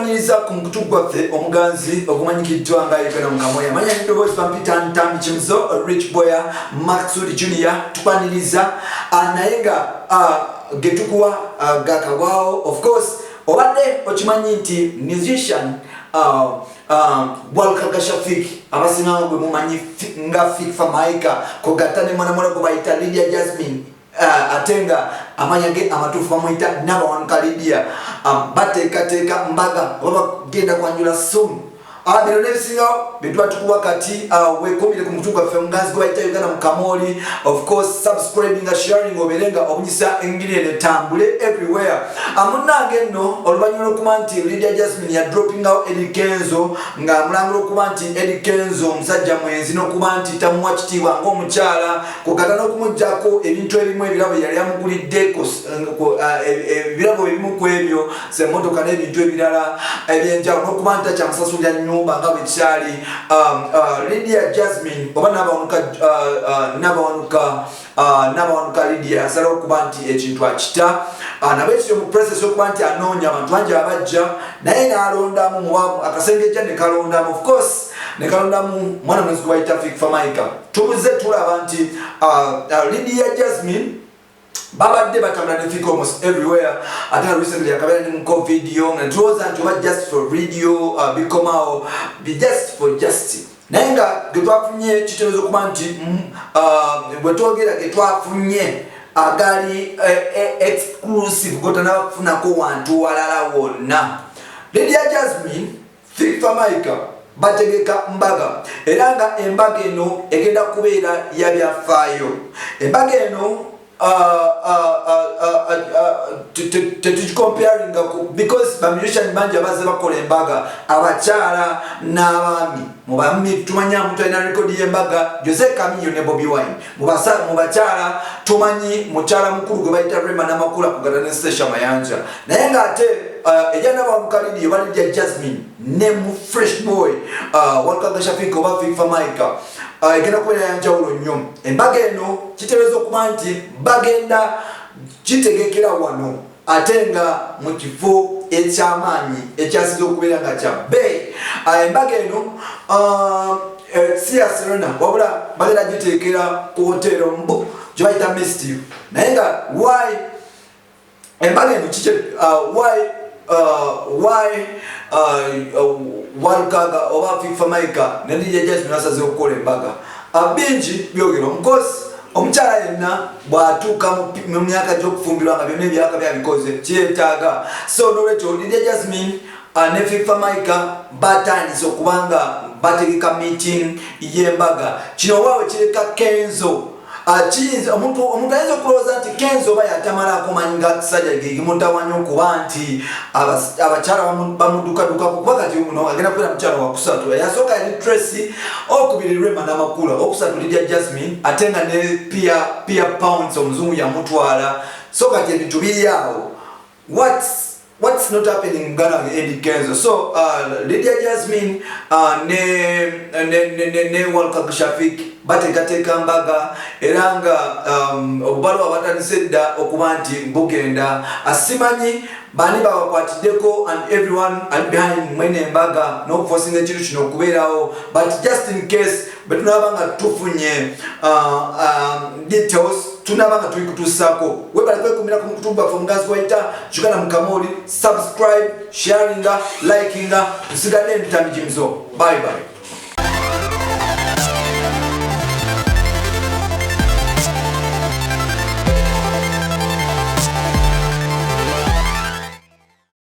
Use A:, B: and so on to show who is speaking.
A: Tukwaniriza ku mukutu gwaffe omuganzi ogumanyikiddwa nga Uganda Mukamoya. Manya n'eddoboozi bampita Ntambi Kimzo, Rich Boya, Maxud Junior. Tukwaniriza naye nga getukuwa gakagwawo. Of course obadde okimanyi nti musician Walkaga Shafik abasinga gwe mumanyi nga Fik Famaika kogatta ne mwana muwala gwe bayita Lydia Jasmine, ate nga amanya ge amatuufu bamuyita Nabawanuka Lydia, bateekateeka mbaga oba bagenda kwanjula soon. Bino n'ebisingawo byetuba tukuwa kati. Weekuumire ku mukutu gwaffe omuganzi gwe bayita Uganda mu Kamooli. Of course subscribing, sharing, obeere nga obunyisa engiri eno etambule everywhere. Munnange nno, oluvannyuma lw'okuba nti Lydia Jasmine ya droppingawo Eddie Kenzo ng'amulangula okuba nti Eddie Kenzo omusajja mwenzi n'okuba nti tamuwa kitiibwa ng'omukyala, kugata n'okumugjako ebintu ebimu, ebirabo yali amugulidde, ebirabo ebimu ku ebyo zemmotoka n'ebintu ebirala ebyenjawulo, n'okuba nti takyamusasulira nnyumba nga bwe kyali, Lydia Jasmine oba Nabawanuka Lydia asalawo okuba nti ekintu akita nabwekityo mu process okuba nti anoonya abantu bangi abajja, naye n'alondamu akasengejja ne kalondamu, of course ne kalondamu mwana mwezi gwe bayita Fik Famaika. Tubuze tulaba nti Lydia Jasmine babadde batambula ne Fik almost everywhere, ate nga recently akabeera ne muko video nga tulowooza nti oba just for video, bikomawo be just for just, naye nga getwafunye kitegeeza okuba nti bwe twogera getwafunye agali exclusive gotanabafunako wantu walala wonna, Lydia Jasmine, Fik Famaika bategeka mbaga, era nga embaga eno egenda kubeera ya byafaayo. Embaga eno tetugicomparinga because bamusician bangi abazze bakola embaga, abakyala n'abaami. Mu baami tumanyi omuntu alina rekodi y'embaga, Jose Chameleone ne Bobi Wine. Mu bakyala tumanyi mukyala mukulu gwe bayita Rema Namakula kugata ne Sesha Mayanja. Naye ng'ate ejja Nabawanuka Lydia oba Lydia Jasmine ne mu Fresh Boy Walkaga Shafik oba Fik Famaika, egenda kubeera yanjawulo nnyo. Embaga eno kitegeeza okuba nti bagenda kitegekera wano, ate nga mu kifo ekyamaanyi ekyasinza okubeera nga kya bbeeyi. Embaga eno si ya Serena, wabula bagenda giteekera ku hotero mbu gye bayita Misty. Naye nga why embaga eno kiki, why Walukaga oba Fik Famaika ne Lydia Jasmine basazeewo okukola embaga? Bingi byogerwa. Mukozi omukyala yenna bw'atuuka mu myaka gy'okufumbirwa nga byonna ebyaka byabikoze kyetaaga. So nolwekyo Lydia Jasmine ne Fik Famaika batandise okuba nga bategeka meeting y'embaga. Kino waawe kireka Kenzo, kiyinza omuntu ayinza okulowooza nti Kenzo oba yatamalako manyi ga kisajja gemutawanya okuba nti abakyala bamuddukadukako, kuba kati muno agenda kubeera mukyala wakusatu. Yasooka yali Tracy, okubiri Rema Namakula, okusatu Lydia Jasmine, ate nga ne Pia Pounds omuzungu yamutwala. So kati ebintu biri awo. What's not happening, muganda wange Eddie Kenzo? So Lydia Jasmine ne Walkag Shafik bateekateeka mbaga, era nga obubaluwa batandise dda okuba nti bugenda. Simanyi bani babakwatiddeko and everyone ali behind mwene embaga n'okuforcinga ekintu kino okubeerawo, but just in case bwe tunaaba nga tufunye details, tunaaba nga tuli kutuusaako. Webale kwekumira ku mukutu gwaffe omuganzi wayita Uganda Mukamoli. Subscribe, sharinga, likinga. Nsigadde Ntambi Jimzo. Bye bye.